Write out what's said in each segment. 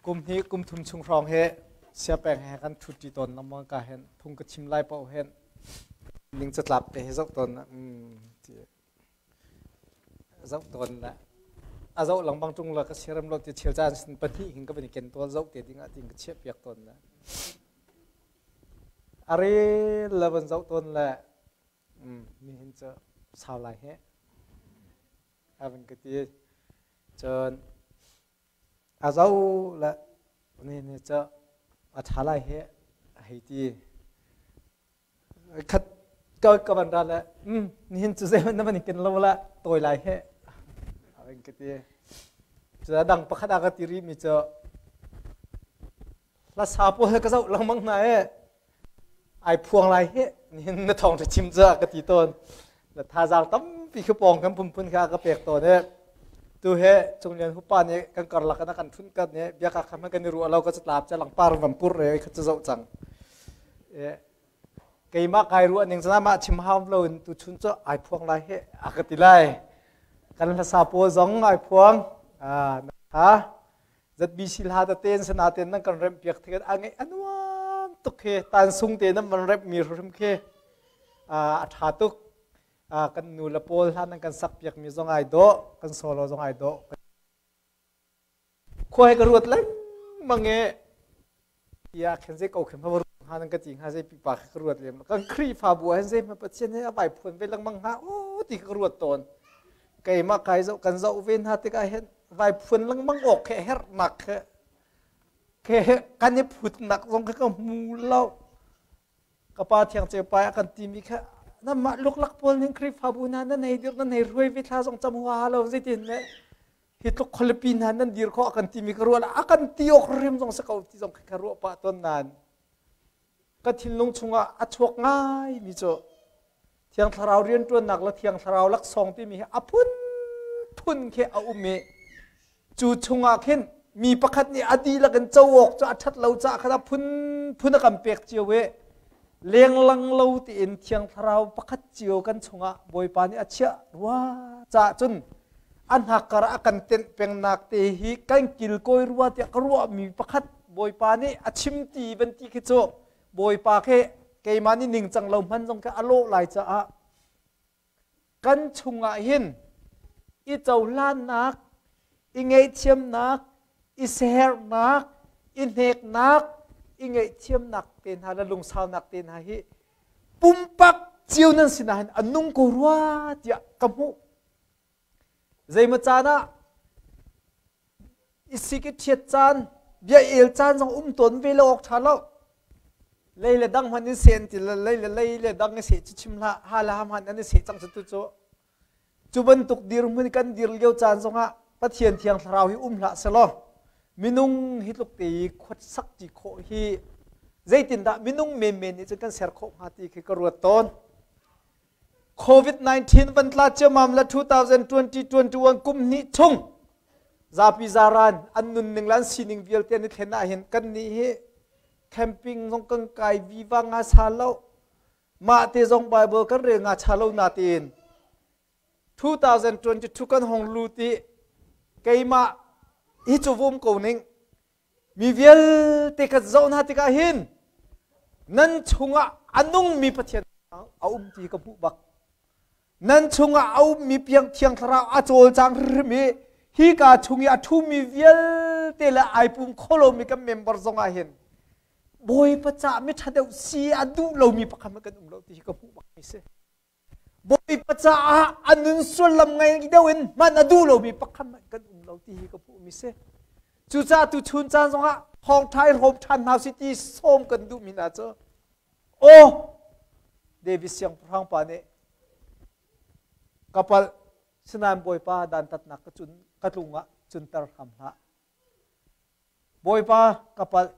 Kum hnih kum thum chung hrawng hi siapeng he kan ṭhut ṭi tawn lengmang ka hen phung ka chim lai paoh hen ning catlap te hi zoh tawn ti zoh tawn la a zoh lengmang ṭung la ka siaram lo ti chel caan sin pahnih hin ka van i ken tawn zoh te ding ah tin ka chiah piak tawn la a rel la van zoh tawn la nihin cu sau lai he a van ka ti. Cun a zo le nihin cu a ṭha lai he a hei ti. Khat ka ka van ra le nihin cu zeihmanh na van i ken lo la tawi lai he a van ka ti. Cu a dang pakhat a ka ti rih mi cu hlasa pawl ka zoh lengmang hna e ai phuang lai he nihin na thawng ṭha chim ca ka ti tawn. Na thazaang tampi khi pawng kan phunphun kha ka pek tawn e. Tu he Cunglian hupa nih kan karlak in a kan ṭhun kan nih biaka kha hmanh kan i ruah lo ka catlap ca langpar van pur re kha ca zoh cang. E keimah kai ruah ning cun amah chim hau lo in tu chun cu ai phuang lai he a ka ti lai. Kan hlasa pawl zong ai phuang. Ha ZBC hla tete in sana ten nan kan remh piak thik a ngeih a nuam tuk khi tan sung te nan van remh mi hrim khi a tha tuk. Kan nu le pawl hla nan kan sak piak mi zong ai dawh, kan solo zong ai dawh. Khua he ka ruat lengmang e tiah khin zei ko khin ma ha nan ka ti hnga, zei pipa kha ka ruat lem. Kan Khrihfabu ah hin zei ma Pathian he a vai phuan ve lengmang hnga o ti ka ruat tawn. Keimah kai zoh kan zoh ve hna tikah hin vai phuan lengmang awk khe herhnak khe khe kan i phutnak zong kha ka hmu lo. Ka pa thiang cepai a kan timi kha namah luklak pawl ning Khrihfabu hna nan hei dir, nan hei hruai ve, thla zong cam huaha lo, zeitin ne hi tluk khualipi hna nan dir khawh a kan timi ka ruah. A kan ti awk rim zong si ko ti zong ka ruah pah tawn. Nain ka thinlung chungah a chuak ngai mi cu Thiang Thlarau rianṭuannak le Thiang Thlarau laksawng timi hi a phunphun khi a um i cu chungah khin mi pakhat nih a dihlak in co awk cu a ṭhat lo caah khan a phunphun a kan pek cio i lenglang lo tiin Thiang Thlarau pakhat cio kan chungah Bawipa nih a chiah rua caah cun a hnakkar a kan tenh pengnak te hi kan kilkawi rua tiah ka ruahmi pakhat Bawipa nih a chim ti van ti khi cu Bawipa khi keimah nih ningcang lo hman zong khi a lawh lai caah kan chungah hin i cohlannak, i ngaihthiamnak, i siaherhnak, i hneknak, i ngaihthiamnak te hna le lungsaunak te hna hi pumpak cio nan sinah hin a nung ko rua tiah ka hmuh. Zeimaw caan ah i sik i ṭhiat caan, bia el caan zong um tawn ve lo awk ṭha lo. Lei le dang hmanh in seh ti le lei le lei le dang i seh cu chim hlah, ha le ha hmanh an i seh cang cu tu cu. Cu bantuk dirhmun kan dir lio caan zongah Pathian Thiang Thlarau hi um hlah selaw minung hi tluk te i khuat sak ti khawh hi zeitindah minung menmen nih cun kan ser khawh hnga ti khi ka ruat tawn. COVID-19 van tla ciammam le 2020-21 kum hnih chung zapi zaran an nunning le an sining vialte an i thlen ah hin kan nih hi camping zong kan kai viva nga sa lo, mah te zong Bible kan rel nga cha lo. Natein 2022 kan hong lut i keimah hi cu vum ko ning, mi vialte ka zoh hna tikah hin nan chungah a nungmi Pathian a um ti ka hmuh bak. Nan chungah a ummi piang Thiang Thlarau a cawlcang hrim i hi ka chung i a ṭhumi vialte le ai pum kho lomi kan member zong ah hin Bawipa cah mi ṭha deuh si a duh lomi pakhat kan um lo ti hi ka hmuh bak mi si. Bawipa caah a nun sullam ngei deuh in hman a duh lomi pakhat hmanh kan um lo ti hi ka hmuhmi si. Cucaah tu chun caan zongah thawngṭha i hrawm ṭhan hna si ti sawm kan duhmi hna cu aw David siangpahrang pa nih ka palh, sinain Bawipa dantatnak ka cun ka tlung ah cunter hram hlah. Bawipa, ka palh,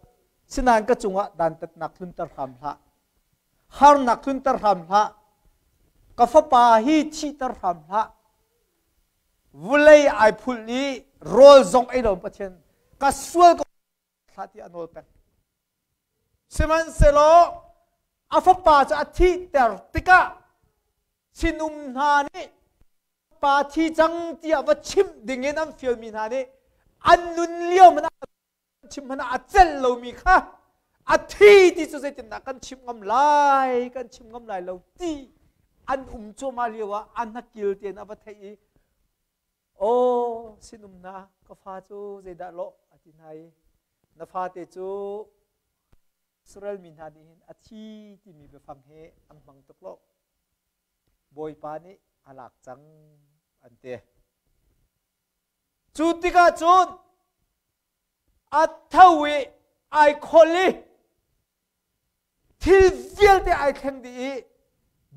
sinain ka cungah dantatnak tlunter hram hlah. Harnak tlunter hram hlah. Ka fapa hi thihter hram hlah. Vulei ai phulh i rawl zong ei lo Pathian ka sual ko thlah ti a nawl peng. Sihmanhsehlaw a fapa cu a thihter tikah sinum hna nih pa thi cang tiah va chimh dingin an fialmi hna nih an nun lio man chim hmanh ah a celh lomi kha a thi ti cu zeitindah kan chim ngam lai, kan chim ngam lai lo ti an um cuahmah lio ah a hnakil tein a va theih i, "Aw, sinum hna, ka fa cu zeidah lawh?" a ti hna i, "Na fate cu Israel mi hna nih hin a thi timi biafang hi an hmang tuk lo. Bawipa nih a lak cang," an ti. Cu tikah cun a tho i ai kholh i thil vialte ai thleng dih i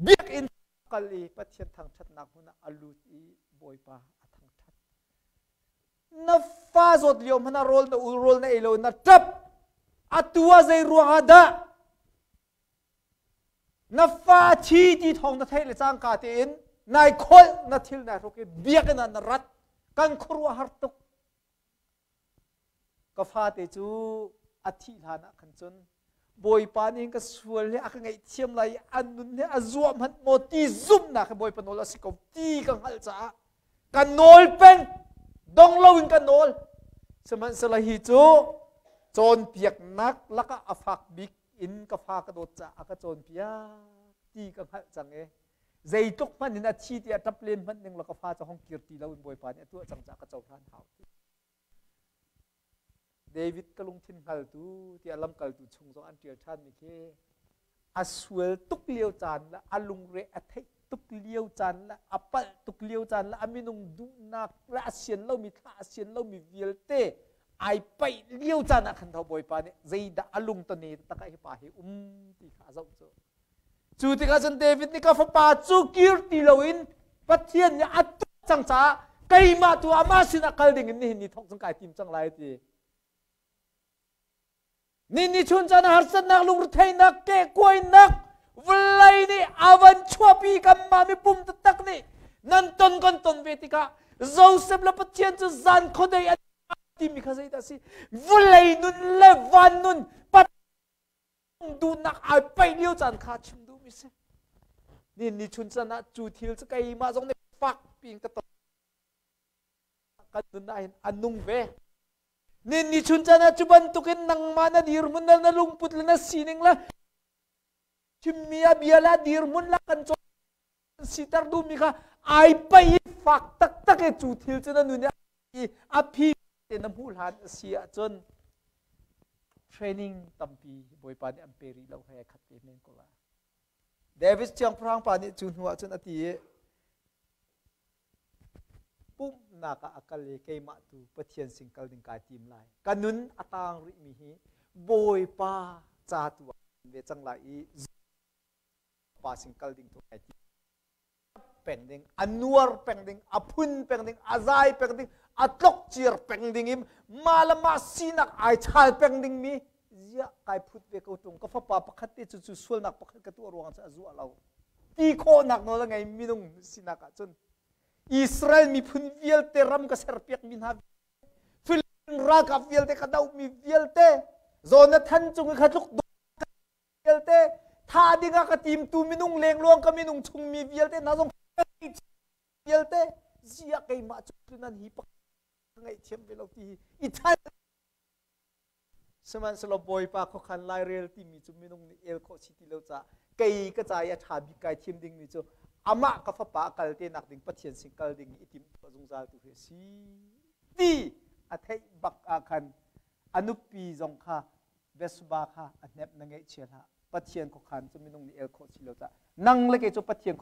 biakinn kal i Pathian thangṭhatnak hmun ah a lut i Bawipa a thangṭhat. Na fa zawt lio hmanh ah rawl na ul, rawl na ei lo, na ṭap. Atu ah zei ruangah dah na fa thi ti thawng na theih le cangka tein nai kholh, na thil nai hruk i biakinn ah na rat? Kan khuaruah har tuk. Ka fate cu a thih hlan ah khan cun Bawipa nih ka sual hi a ka ngaihthiam lai i a nun hi a zuah hmanh maw ti zumhnak hi Bawipa nawl a si ko ti ka hngalh caah ka nawl peng, dong loin ka nawl. Sihmanhsehlaw hi cu cawnpiaknak lakah a fak bik in ka fa ka dawt caah a ka cawnpiak ti ka hngalh cang i zeitluk hmanh in a thi tiah ṭap len hmanh ning law ka fa cu hong kir ti loin Bawipa nih a tuah cang caah ka cohlan hau ti. David ka lungthin hngaltu tiah lamkaltu chung zong an ṭial ṭhanmi khi a sual tuk lio caan le a lungre a theih tuk lio caan le a palh tuk lio caan le a minung duhnak le a sian lomi thlah a sian lomi vialte ai paih lio caan ah khan tho Bawipa nih zeidah a lungtone tak ah hi pa hi um ti kha a zoh cu. Cu tikah cun David nih ka fapa cu kir ti loin Pathian nih a tuah cang caah keimah tu amah sinah kal ding in nihin ni thawk cun kai tim cang lai ti. Ni ni chun caan harsatnak, lungretheihnak, kehkuainak vawlei nih a van chuahpi kanmah mipum taktak nih nan ton kan ton ve tikah Joseph le Pathian cu zan khuadei an timi kha zeidah a si? Vawlei nun le van nun duhnak ai paih lio caan kha chim duhmi si. Ni ni chun caan ah cu thil cu keimah zong nih fak piin ka ton. Kan nun ah hin a nung ve. Ni ni chun caan ah cu bantukin nangmah na dirhmun le na lungput le na sining le chimmi a bia le a dirhmun la kan cawn siter duhmi kha ai paih i fak taktak i cu thil cu na nun i a phi te na hmuh hlan a si ahcun training tampi Bawipa nih an pe rih lo he khat te men ko la. David siangpahrang pa nih cu hnu ah cun a ti i pumhnak ah a kal i keimah tu Pathian sin kal ding kai tim lai. Ka nun a tang rihmi hi Bawipa ca tu ah ve cang lai i pa sin kal ding tu kai tim peng ding, a nuar peng ding, a phun peng ding, a zai peng ding, a tlok ciar peng ding i mah le mah sinak ai chal peng ding mi ziah kai phut ve ko tung, ka fapa pakhat te cu cu sualnak pakhat ka tuah ruang cu a zuah lo ti khawhnak nawl a ngei minung sinak ahcun. Israel miphun vialte ram ka serpiak mi hna, Philippine ralkap vialte ka doh mi vialte, Jonathan cung i kha tluk vialte tha ding ah ka timtu minung lengluang ka minung chung mi vialte hna zong vialte, ziah keimah cu nan hi pakhat ngaihthiam ve lo ti hi i chal. Sihmanhsehlaw Bawipa khuakhan lairel timi cu minung nih el khawh si ti lo caah kei ka ca i a ṭha bik kai thim dingmi cu amah ka fapa a kal te nak ding Pathian sin kal ding i timh tuah zungzal tu hi a si ti a theih bak ah khan a nupi zong kha Vespa kha a hnep, na ngeihchia hlah, Pathian khuakhan cu minung nih el khawh si lo caah nang le kei cu Pathian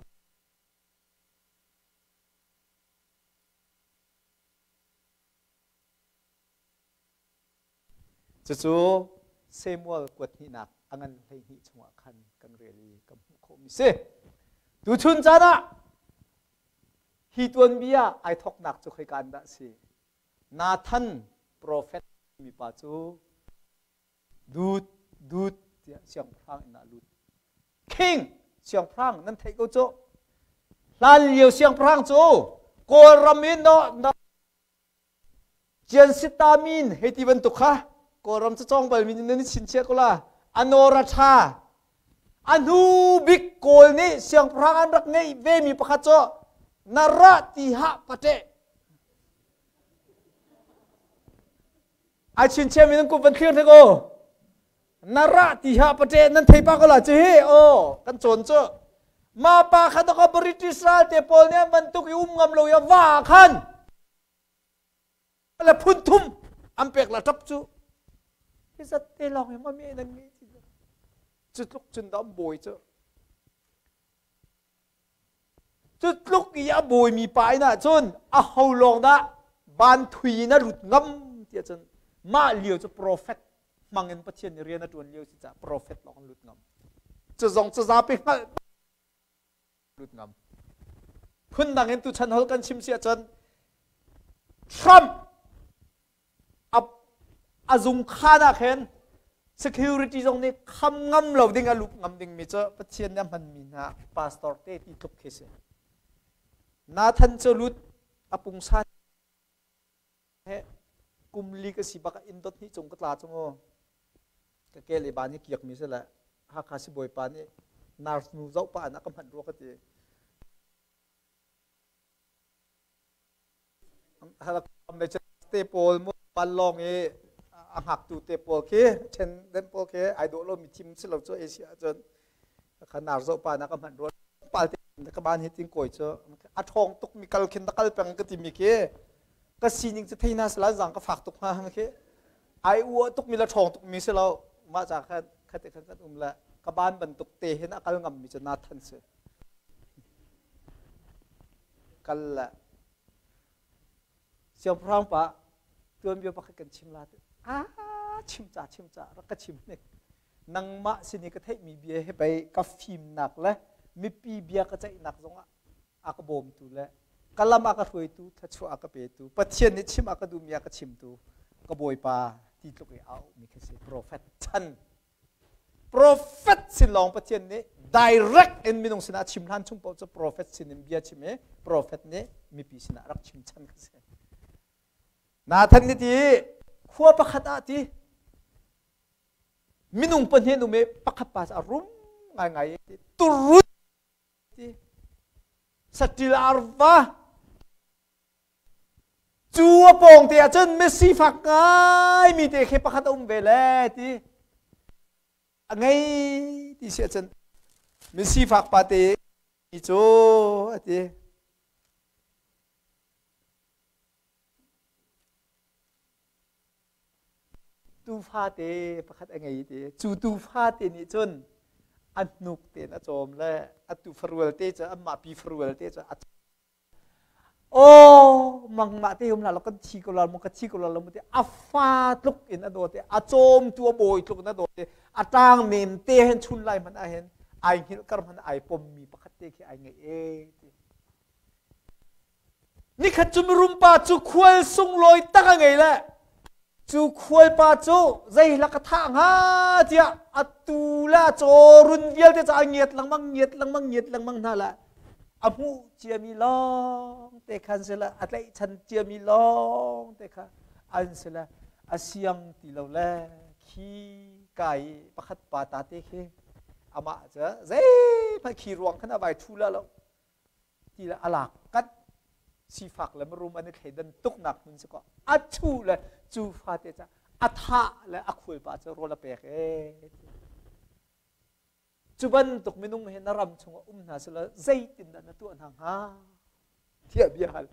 Cucu Samuel kuat hnihnak a ngan 12 chungah khan kan rel i kan hmuh khawhmi si. Tuchun caan ah hi tuanbia ai thawknak cu khoika an dah si? Nathan profet mipa cu dut dut tiah siangpahrang inn ah lut. King siangpahrang nan theih ko cu. Hlan lio siangpahrang cu Kawlram in no Ciansitamin hei ti bantuk kha Kawlram cu cawng balmi nan i chinchiah ko la. Anora tha a hnu bik Kawl nih siangpahrang an rak ngeih vemi pakhat cu Nara ti ha pate. Ai chinchiam in nan kut van thlir hnik u. Na ra ti ha pate nan thei pa ko la chi hi o kan cawn cu. Ma pa kha to British ral te pawl nih an bantuk i um ngam lo ya va khan le phun thum an pek la tap cu. Hi zat te lawng hi ma mi nan ngi ti. Cu tluk cun da bawi cu. Cu tluk i a bawimi pa inn ah cun a ho lawng dah ban thui in a lut ngam tiah cun mah lio cu profet hmang in Pathian nih rian a ṭuan lio si caah profet lawng an lut ngam. Cu zong cu zapi hngalh lut ngam. Phundang in tuchan hol kan chim si ahcun Trump a zungkhan ah khin security zong nih kham ngam lo ding a lup ngam ding mi cu Pathian nih a hmanmi hna pastor te ti tluk khi si. Nathan cu lut a pungsan he kum li ka si bak in dot hnih cung ka tla chung u ka ke le ba nih kiak mi si le Hakha sibawipa nih nurse nu zoh pa na ka hman rua ka ti. Te pawl mu panlong i a hngaktu te pawl khi ṭhen den pawl khi ai dawh lomi thim si lo cu Asia ahcun kha nar zoh pa na ka hman rua pal te ka ban hi tin kawi cu a ṭhawng tuk mi kal khin na kal peng ka timi khi ka sining cu thei na sala zang ka fak tuk hnga khi ai ua tuk mi la ṭhawng tuk mi si lo mah ca khan khate khan kan um le ka ban bantuk te hin a kal ngam mi cu na than si Kal le siangpahrang pa tuanbia pakhat kan chim la ah chim ca chim ca rak ka chim hnik nangmah sin i ka theihmi bia hi pei ka fimnak le mipi bia ka ceihnak zongah a ka bawmtu le ka lam a ka hruaitu thluachuah a ka petu Pathian nih chim a ka duhmi a ka chimtu ka bawipa ti tluk i a auhmi khi si profet chan Profet sin lawng Pathian nih direct in minung sinah chim hlan chung paoh cu profet sin in bia chim i profet nih mipi sinah rak chim chan kha si. Nathan nih ti khua pakhat ah ti minung pahnih um i pakhat pa cu a rum ngaingai i turut ti saṭil arva Cu a pawng te ah cun misifak ngaimi te khi pakhat a um ve le ti a ngei ti si ahcun misifak pa te cu a ti. Tuufa te pakhat a ngei ti. Cu tuufa te nih cun a hnuk tein a cawm le a tuufarual te cu anmah pi farual te cu a Aw mangmah te um la kan thi ko la mu ka thi ko la mu te a fa tluk in a dawt a cawmtu a bawi tluk in a dawt a tang nem te hen chun lai hmanh ah hin ai hngilh kar hmanh ai pom mi pakhat te khi ai ngeih e ti nikhat cu mirum pa cu khual sunglawi tak a ngei le cu khual pa cu zei la ka thah hnga tiah a tu le a caw run vialte ca a ngiat lengmang ngiat lengmang ngiat lengmang hna la a hmuh ciami lawng te khan sila a tlaihchan ciami lawng te kha an sila a siang ti lo le khi kai pakhat pa ta te khi amah cu zeihmanh khi ruang khan a vai thu la lo ti le a lak kat sifak le marum an i thleidan tuknak hmun si ko a chu le cu fate ca a thah le a khual pa cu rawl a pek e Cu bantuk minung hi na ram chungah um hna selaw zeitindah na tuah hna hnga? Tiah bia hal.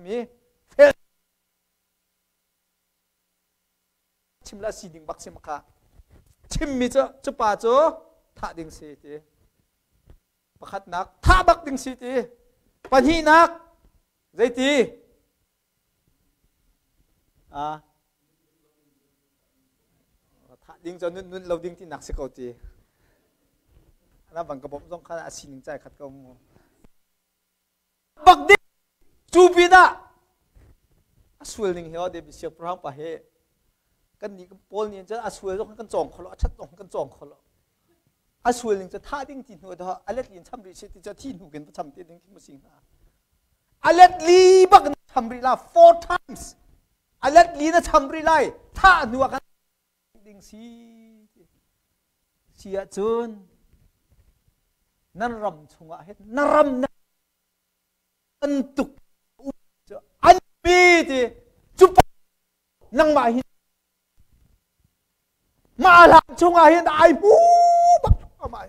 Mi fel chim la si ding bak sim kha chimmi cu cu pa cu thah ding si ti pakhatnak thah bak ding si ti pahnihnak zeiti Ah. Thah ding cu nun nun lo ding ti nak si ko ti. Na bang ka bawmh zong kha a sining cai khat ko mu. Bak ding cu pinah a sual ning hi o David siangpahrang pa hi kan nih Paul nih cun a sual zong kan cawng kho lo a that zong kan cawng kho lo a sual ning cu thah ding ti hnu dah a let in cham rih si ti cu thi hnu kin cham ti ding khi mu sing hna a let li bak na cham rih la four times a let li na cham rih lai thah hnu ah kan ding si si ahcun nan ram chungah hin na ram na. Bantuk an mi ti cu nangmah hi mah hlan chungah hin ai hmu bak amah.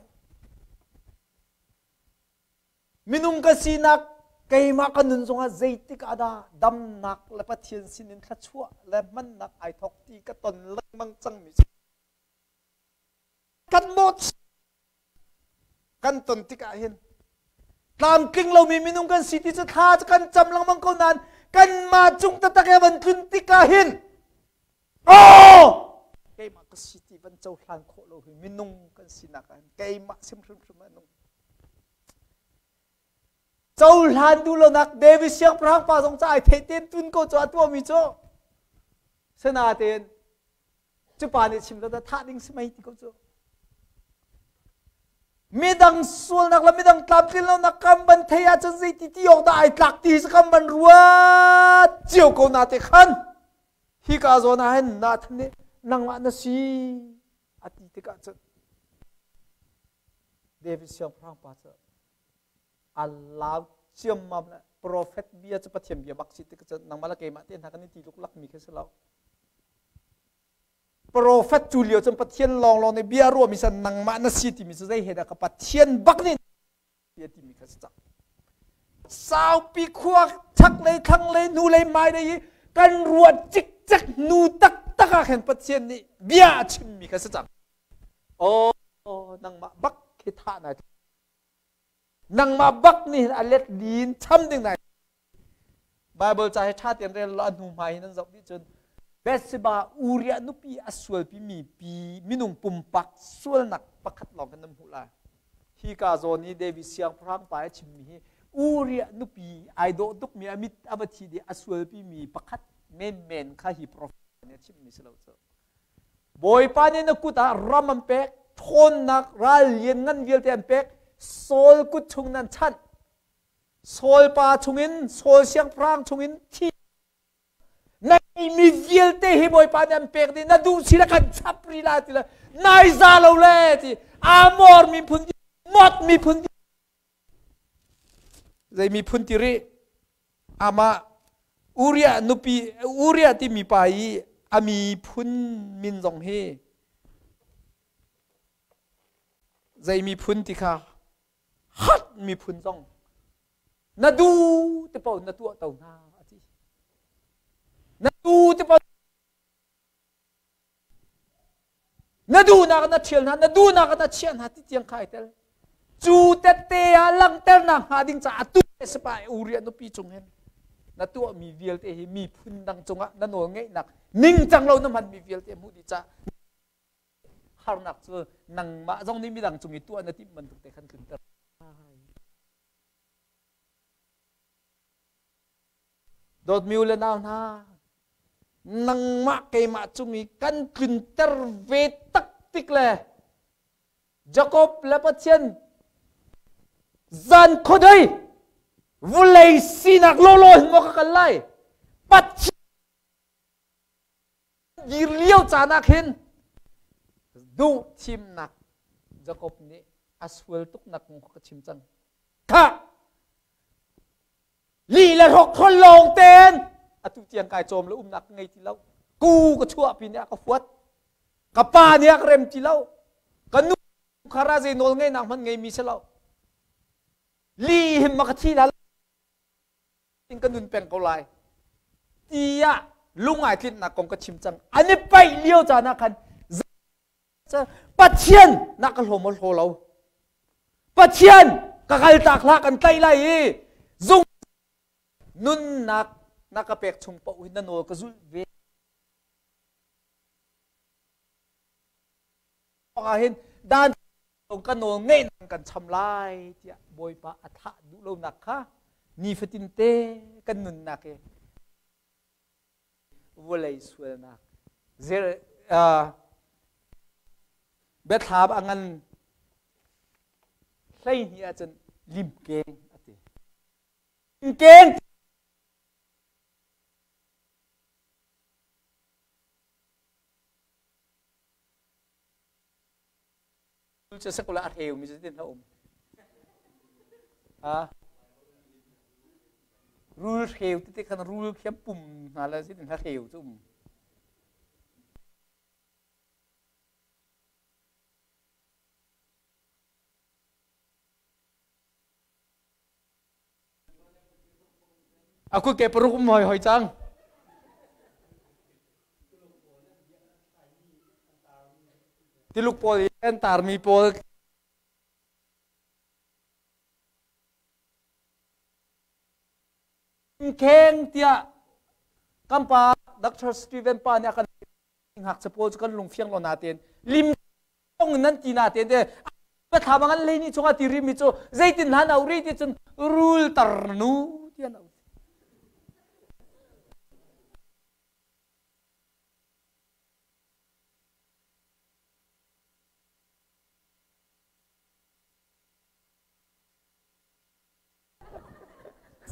Minung ka sinak keimah ka nun zongah zeitik ah dah damnak le Pathian sinin thluachuah le hmannak ai thawk ti ka ton lengmang cangmi kan mawh kan ton tikah hin tlamtling lomi minung kan si ti cu thla cu kan cam lengmang ko nain kanmah cung taktak i van tlun tikah hin oh keimah ka si ti van cohlan khawh lo hi minung kan sinak ah hin keimah sim hrimhrim ah nung cohlan duh lonak David siangpahrang pa zong ca ai theih ten tun ko cu a tuahmi cu sinain cu pa nih chim lo thah ding si mei ti ko cu. Midang sualnak le midang tlamtlin lonak kam ban thei ahcun zeiti ti awk dah ai tlak ti hi kam ban ruat cio ko na te khan hi ka zawn ah hin Nathan nih nangmah na si a ti tikah cun David siangpahrang pa cu a lau ciammam le profet bia cu Pathian bia bak si tik cun nangmah le keimah te hna kan i ti luklak mi khi si lo. Profet cu lio cun Pathian lawnglawng nih bia ruahmi san nangmah na si timi cu zei he dah ka Pathian bak nih bia timi kha si cang. Saupi khua chaklei thlanglei hnulei hmailei i kan ruah cikcek hnu taktak ah khan Pathian nih bia a chimmi kha si cang. Oh, nangmah bak khi thah nai nangmah bak nih a let lin cham ding nai. Bible ca hi ṭha tein rel law a hnu hmai hin an zoh dih cun Bathsheba Uriah nupi a sualpi mi pi minung pumpak sualnak pakhat lawng kan nan hmuh lai. Hi ka zawn i David siangpahrang pa a chimmi hi Uriah nupi ai dawh tukmi a mit a va thi dih a sualpi mi pakhat menmen kha hi profet nih a chimmi si lo cu. Bawipa nih na kut ah ram an pek, ṭhawnnak ral lian ngan vialte an pek, Saul kut chung nan chanh. Saul pa chungin, Saul siangpahrang chungin thi na mi vialte hi Bawipa nih an pek dih, na duh si le kan chap rih la ti le nai za lo le ti Amor miphun Mot miphun zei miphun ti rih amah Uriah nupi Uriah timi pa i a miphun min zong hi zei miphun ti kha Hat miphun zong na du te paoh na tuah to hna a ti. Na du te paoh na duhnak na ṭhial hna, na duhnak na chiah hna ti tiang kha ai tel. Cu tette ah langhternak hnga ding caah tu sapa Uriah nupi cung hin na tuahmi vialte hi miphun dang cungah na nawl ngeihnak ningcang lo na hmanmi vialte hmuh dih caah harnak cu nangmah zong nih midang cung i tuah na timh bantuk te khan tlunter. Dawtmi u le nau hna, nangmah keimah cung i kan tlunter ve tak tik le Jakob le Pathian zan khuadei vulei sinak lawlaw hin maw ka kal lai? Pathian dir lio caan ah khin duh thimnak Jakob nih a sual tuknak kong ka chim cang. Khah! Lih le hrokhrol lawng ten atu tiang kai cawm le umnak ka ngei ti lo. Ku ka chuahpi nih a ka huat. Ka pa nih a ka rem ti lo. Ka nu khara zei nawl ngeinak hmanh ngeimi si lo. Li hin ma ka thi la in ka nun peng ko lai tiah lungai tlinhnak kong ka chim cang. An i paih lio caan ah khan Pathian na ka hlaw maw hlaw lo? Pathian ka kal tak hlah kan tlaih lai i zung nunnak na ka pek chung paoh hi na nawl ka zulh ve ah hin dan ka nawl ngeih kan cham lai tiah Bawipa a thah duh lonak kha nifatin te kan nunnak i vawlei sualnak biathlam a ngan 12 ahcun limkeng a ti. Limkeng cu sekula a hreu mi cu tin um. Ha? Rul hreu tete khan rul khiam pum hna le zeitin hla hreu cu um. A kut ke paruk um hoi hoi cang. Tiluk pawl i an tarmi pawl kheng tiah kan pa Dr. Steven pa nih a kan ngakchia pawl cu kan lungfiang lo natein lim tong nan ti natein te thla bang an lei ni chungah ti rimi cu zeitin hlan au ri ti cun rul tar nu ti an au.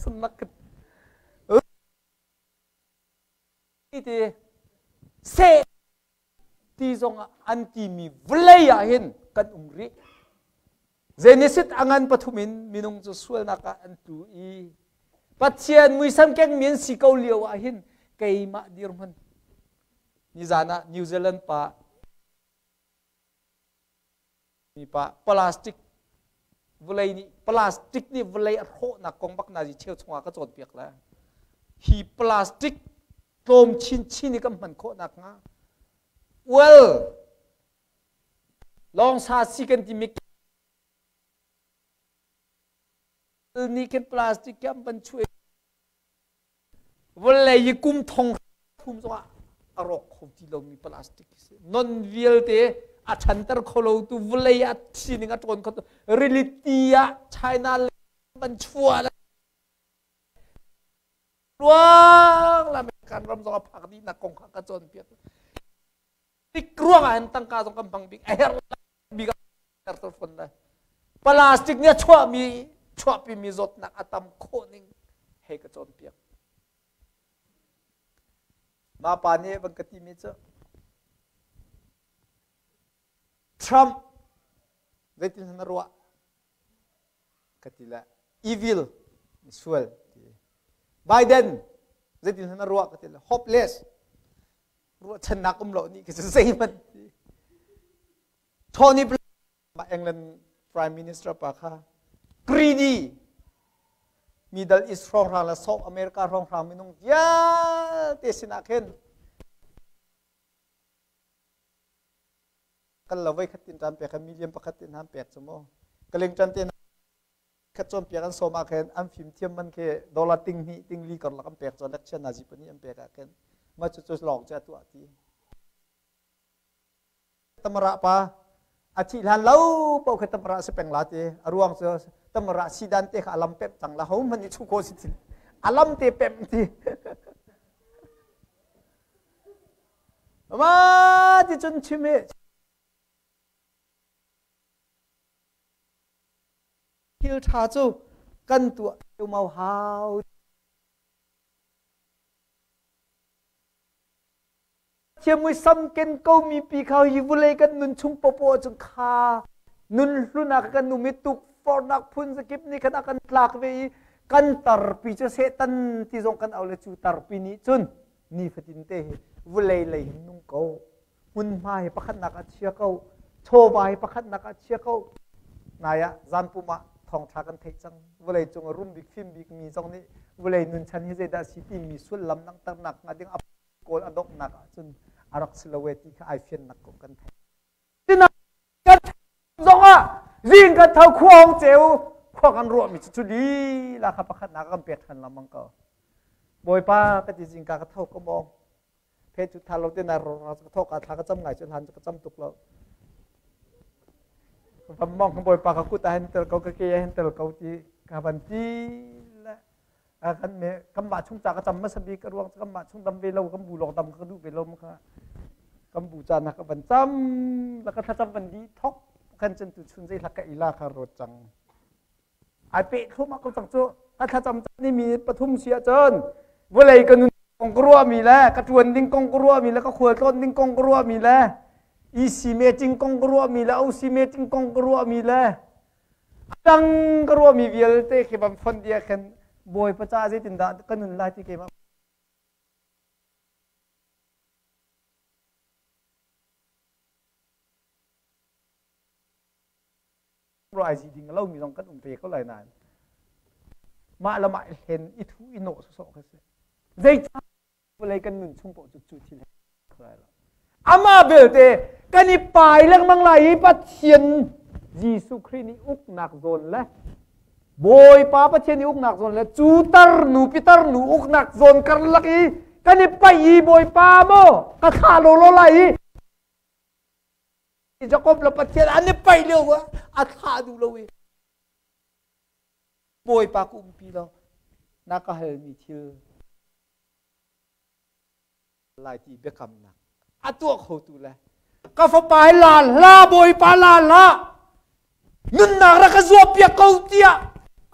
Sunnak ti seh ti zong ah an timi vawlei ah hin kan um rih. Genesis a ngan pathum in minung cu sualnak ah an tlu i Pathian muisam kengmi an si ko lio ah hin keimah dirhmun nizan ah New Zealand pa mi pa plastic vawlei nih plastic nih vawlei a hrawhnak kong bak nazi cheu chungah ka cawnpiak le hi plastic tlawm chinchin i kan hman khawh nakhnga well lawngsa si kan timi nih khin plastic kan van chuah Vawlei i kum thong thum zongah a rawk kho ti lomi plastic si. Non vialte a chanter kho lo tu vawlei ah sining a ṭawn kho tu rili ti ah China le van chuah le ruang la American ram zong a phak dih nak kong kha ka cawnpiak. Tik ruang ah hin tangka zong kan hmang bik a herh bik a fon lai. Plastic nih a chuahmi chuahpimi zawtnak a tam khawh ning hei ka cawnpiak. Mah pa nih van ka timi cu Trump zeitin na ruah ka ti le evil sual ti Biden zeitin na ruah ka ti le hopeless ruahchannak um lo nih khi cu zeihmanh ti Tony Blair England Prime Minister pa kha greedy Middle East hrawnghrang le South America hrawnghrang minung vialte sinah khin kan lo voi khat tin ṭan pek million pakhat tin han pek cu mu kaling ṭan te khat cawnpiak an sawm ah khin an fimthiam man khi dollar ting hnih ting li karlak an pek cu lecture nazi pahnih an pek ah khin mah cu cu lawng cu a tuah ti tamara pa a thih hlan lo paoh khi tamara si peng la ti a ruang cu tamara si dan te kha alam pem cang la ho hmanh nih chu kho si ti alam te pem ti ma ti cun chim hi Thil ṭha cu kan tuah mau hau. Thiam muisam ken ko mi pi kha hi vulei kan nun chung popo ahcun kha nun hlun ah kan um i tukforhnak phun zakip nih khan a kan tlak ve i kan tarpi cu Satan ti zong kan au le cu tarpi nih cun nifatin te hi vulei lei hin nung ko hmunhma hi pakhatnak ah chia ko chawva hi pakhatnak ah chia ko nai ah zanpum ah thawngṭha kan theih cang vawlei cung a rum bik fim bik mi zong nih vawlei nunchan hi zeidah si timi sullam langhternak hnga ding a kawl a donghnak ahcun a rak si lo e ti kha ai fiannak kong kan theih kan zong ah zing kan tho khua hong ceu khua kan ruah mi cu cu lila kha pakhatnak kan pek ṭhan lengmang ko Bawipa ka ti zingka ka tho ka mong phe cu tha lo te na ro ka tho ka thla ka cam ngai cu hlan ka cam tuk lo van mong Bawipa ka kut ah hin tel ko ka ke ah hin tel ko ti ka van ti le kan me kan mah chung ca ka cam hmasa bik ka ruang kan mah chung dam ve lo kan bu lawng dam ka duh ve lo ma kha kan bu ca na ka van cam la ka thlacam van di thok kan cun tu chun zei hlak ka ila kha rot cang ai pe thlum ko cang cu ka thlacam ni mi pathum si ahcun vawlei ka nun kong ka ruah mi le ka tuan ding kong ka ruah mi le ka khual tlawn ding kong ka ruah mi le EC meeting kong ka ruah mi le OC meeting kong ka ruah mi le dang ka ruah mi vialte khi van fon dia khan. Bawipa caah zeitindah ka nun lai ti keimah ruai zi ding lo mi zong kan um ve ko lai nain mah le mah i hlen i thu i nawh sawsawh kha si. Zeicah vawlei kan nun chung paoh cu cu thil he lo. Amah belte kan i pai lengmang lai i Pathian Jesuh Khrih nih uknak zawn le Bawipa Pathian nih uknak zawn le cu tarnu pitar nu uknak zawn karlak i kan i paih i Bawipa maw ka thlah law law lai i Jakob le Pathian an i paih lio ah a thlah duh lo i Bawipa ka umpi lo na ka halmi thil lai ti biakamnak a tuah khotu le ka fapa hi la hla Bawipa la hlah nunnak rak ka zuah piak ko tiah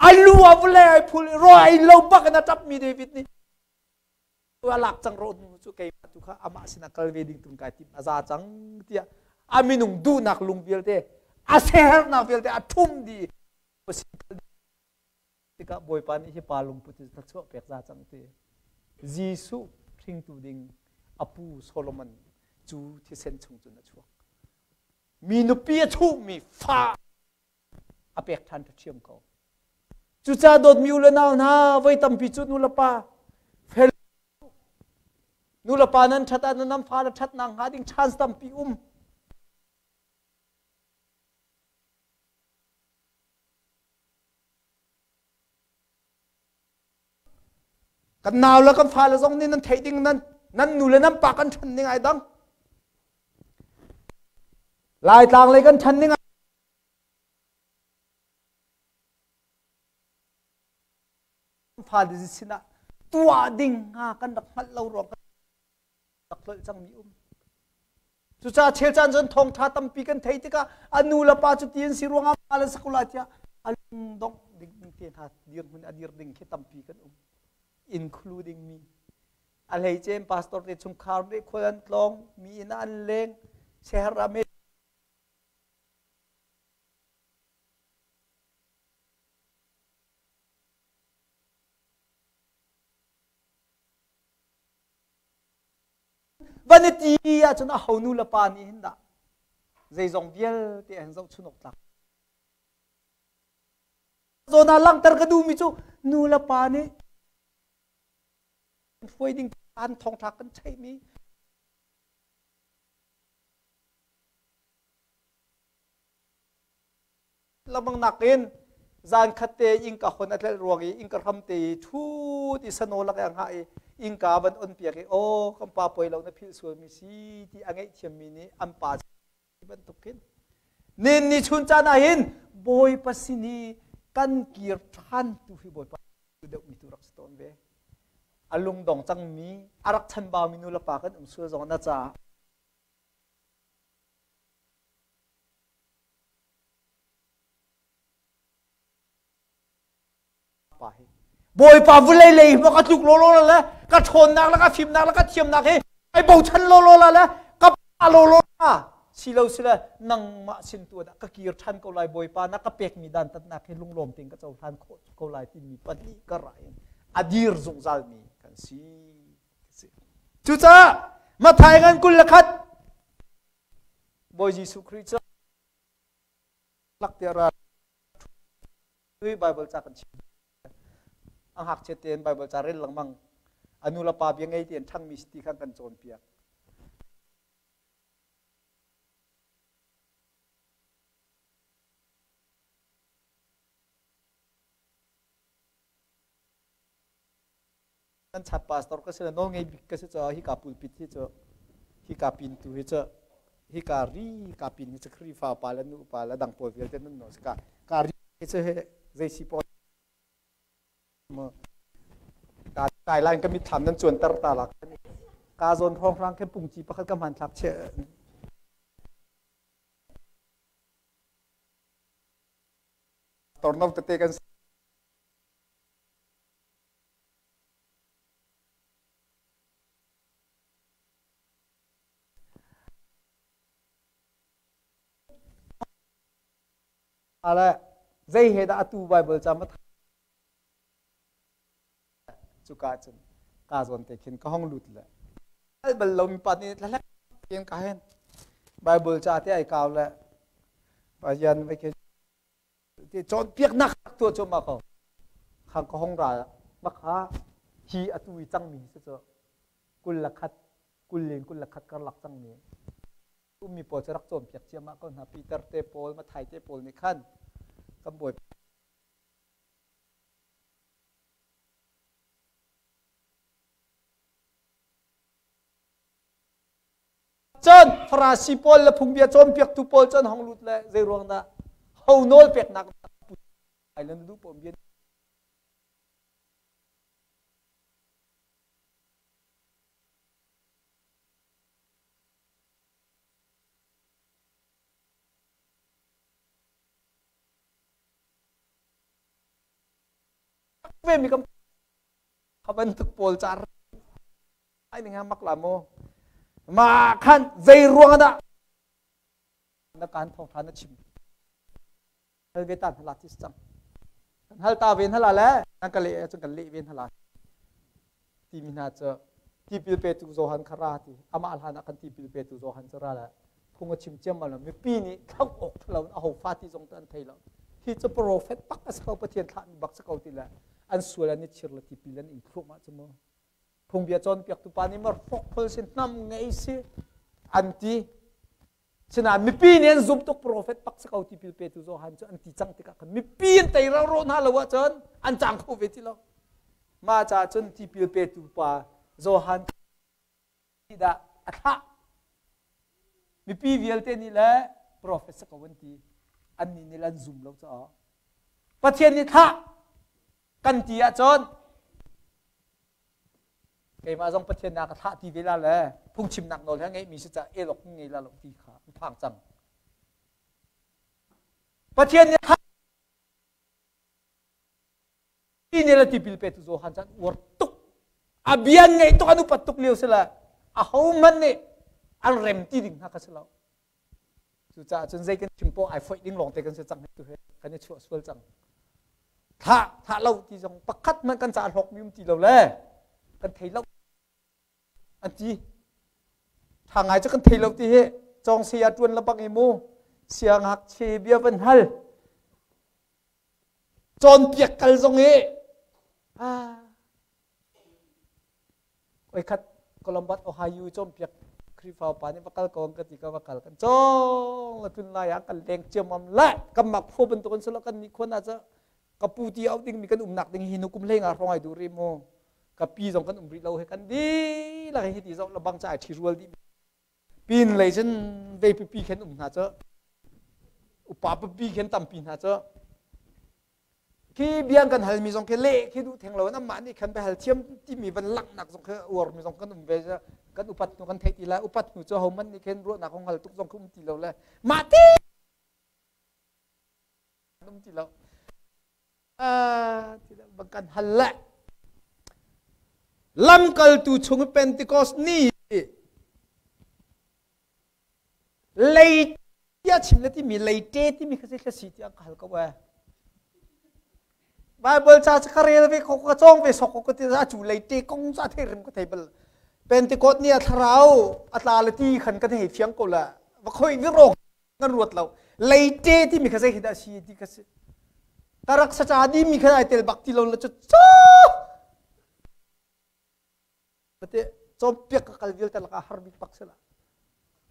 a lu a vawlei ai phul i rawl ei lo bak in a ṭapmi David nih a lak cang rawh hnu cu keimah tu kha amah sinah kal ve ding tung kai tim a za cang tiah a minung duhnak lung vialte a sehernak vialte a ṭhum dih tikah Bawipa nih hi pa lungput hi thluachuah pek za cang ti. Jesuh hringtu ding a pu Solomon cu thisen chung cun a chuak. Mi nupi a chuhmi fa a pek ṭhan ṭhiam ko. Cucaah dawtmi u le nau hna voi tampi cu nu le pa fel nu le pa nan ṭhat ah nan fa le ṭhatnak hnga ding chance tampi um. Kan nau le kan fale zong nih nan theih ding nan nan nu le nan pa kan ṭhan ning ai dang. Laitlang lei kan ṭhan ning fale sinah tuah ding hnga kan rak hngalh lo ruang rak tlolh cangmi um. Cucaah chel caan cun thawngṭha tampi kan thei tikah a nu le pa cu ti an si ruangah mal an sak lai tiah a lungdongh ding te hna dirhmun a dir ding khi tampi kan um. Including me. A hleice pastor te chungkhar nih khual an tlawng, mi inn ah an leng, seher ah Van i ti ahcun aho nu le pa nih hin dah zeizong vialte an zohchun awk tlak. Zawn ah langhter ka duhmi cu nu le pa nih hruai ding an thawngṭha kan theihmi lamang nakin zan khat te innka hon a tlelh ruang i innka hram te i ṭhut i sano lak i a hngah i innka van on piak i aw kan pa poi lo na philh sualmi si ti a ngaihthiammi nih an pa bantuk khin nin ni chun caan ah hin Bawipa sin i kan kir ṭhan tu hi Bawipa deuhmi tu rak si tawn ve. A lungdong cangmi a rak chanbaumi nu le pa kan um sual zong na caah Pa hi Bawipa vulei lei hi ka tluk lawlaw la le ka ṭhawnnak le ka fimnak le ka thiamnak hi ai bochan lawlaw la le ka pa lawlaw la si lo si le nangmah sin tu ah ka kir ṭhan ko lai Bawipa na ka pekmi dantatnak hi lunglawm tein ka cohlan khawh ko lai timi pahnih ka ra in a dir zungzalmi kan si. Cucaah Matthai ngan 21 Bawi Jesuh Khrih cu lak tiah ra Bible ca kan chim. A ngakchia tein Bible ca rel lengmang. A nu le pa bia ngei tein ṭhangmi si ti kha kan cawnpiak. Kan chat pastor ka si le nawl ngei bik ka si caah hika pulpit hi cu hika pintu hi cu hika ri ka pin hi cu Khrihfa pa le nu pa le dang pawl vialte nan nawl si ka ka ri hi cu zei si pawl ka kai lai ka mitthlam nan cuanter ta la ka zawn hrawnghrang khin pungci pakhat ka hmanthlak che torno tete kan Ale zei he dah atu Bible ca ma? Cuka cun ka zawn te khin ka hong lut le bal lo mi pa nih thlahlek ken ka hen Bible ca te ai kau le Pathian vai ke ti cawnpiaknak tuah cu ma ko khang ka hong ra makha hi atu i cangmi si cu 21 kul in 21 karlak cangmi ummi pawl cu rak cawnpiak ciammah ko hna. Peter te pawl, Mathai te pawl nih khan kan bawi Cun Farasi pawl le phungbia cawnpiaktu pawl cu an hong lut le zei ruang dah ho nawl peknak Island duh pawl bia ve mi kan bantuk pawl car ai ning mak la mu ma khan zei ruang dah na kan thong tha na chim hal ve ta hala ti cang kan hal ta ven hala le nan ka le cun kan leh ven hala ti mi hna cu tipil petu Johan kha ra ti amah hlan ah kan tipil petu Johan cu ra le phung a chim ciam lo mipi nih thlauh awk thalo a ho fa ti zong an thei lo hi cu profet bak a si ko Pathian thlah mi bak si ko ti le an sual an i chir le tipil an ing thluahmah cu mu phungbia cawnpiaktu pa nih mar fok phol si hnam ngei si an ti Sinain mipi nih an zumh tuk profet pak si ko tipil petu Johan cu an ti cang tikah khan mipi an tei ro hna lo ahcun an cang kho ve ti lo. Mah caah cun tipil petu pa Johan dah a thlah. Mipi vialte nih le profet si ko an ti. Annih nih an zum lo caah Pathian nih thlah kan ti ahcun Keimah zong Pathian na ka thlah ti ve la le phungchimnak nawl he ngeihmi si ca elok ngei la lo ti kha an phang cang. Pathian nih ti ne le tipil petu Johan chan uar tuk a bian ngeih tuk an upat tuk lio si le a ho man nih an rem ti ding hna kha si lo. Cucaah cun zei kan chim poh ai foih ding lawng te kan si cang tu he kan i chuah sual cang. Thah thah lo ti zong pakhat hmanh kan ca hlawk mi um ti lo le kan thei lo an ti. Tha ngai cu kan thei lo ti hi cawng saya tuan la bang i mu siangngakchia bia van hal cawnpiak kal zong hi ah Voikhat Columbus, Ohio cawnpiak Khrihfa upa nih va kal ko ka ti ka va kal kan cawng la tlun lai ah kan leng ciammam le kan mak khua bantuk an si lo kan nih khuan ah ka pu ti au ding mi kan umnak ding hi nu kum hlei nga hrawng ai duh rih mu ka pi zong kan um rih lo he kan dihlak hi ti zoh la bang ca ai ṭhi rual dih pin lei cun vei pipi khen um hna cu upa pipi khen tampi hna cu Khi biang kan halmi zong khi leh khi duh theng lo in amah nih khan biahal thiam timi van langhnak zong khi uarmi zong kan um ve kan upat hnu kan theih ti lai upat hnu cu hohmanh nih khin ruahnak hong hal tuk zong khi um ti lo le mah te um ti lo bang kan hal le lamkaltu chung Pentecost ni Lei tiah chim le timi leite timi kha zei si tiah ka hal ko eh. Bible ca cu ka rel ve ko ka cawng ve sok ko ka ti a cu leite kong cu a thei rim ka thei bal. Pentecost ni a thlarau a tla le ti khan kan hei fiang ko la. Va khoi vi ro kan ruat lo. Leite timi kha zei khi dah si ti ka si. Ka rak sa ca di mi kha ai tel bak ti lo la cu Pate cawnpiak ka kal vialte lakah har bik bak si la.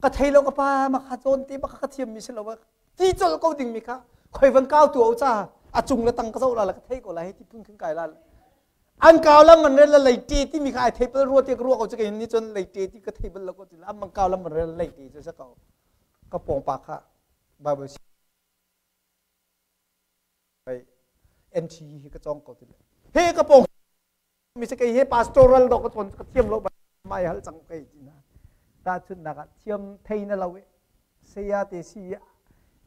Ka thei lo ka pa ma kha cawn te bak ka thiam mi si lo ti col ko ding mi kha khoi van kau tu o cha a cung le tang ka zo la la ka thei ko la he ti phun khin kai la an kau lam man rel la lei te ti mi kha ai thei pal rua te ka rua ko chu ke ni chon lei te ti ka thei bal lo ko ti la am kau lam man rel lei te chu sa ko ka pong pa kha bible NT hi ka cong ko ti le he ka pong mi se kei he pastoral do ka ton ka thiam lo mai hal cang kei ti na ta chun nak ah thiam thei na lo e saya te si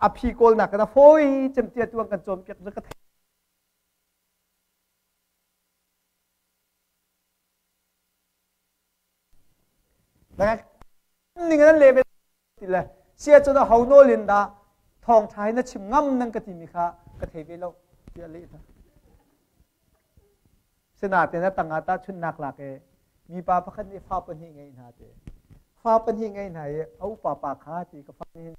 a phi kawl nak na foi cem tia tuang kan chom piak ka thei ning nan le ve ti le sia cu na ho nawl in dah thawng ṭha hi na chim ngam nan ka timi kha ka thei ve lo tiah leh hna. Sinain a tangah tahchunhnak lak i mipa pakhat nih fa pahnih ngei hna ti. Fa pahnih ngei hna i a upa pa kha ti ka fa nih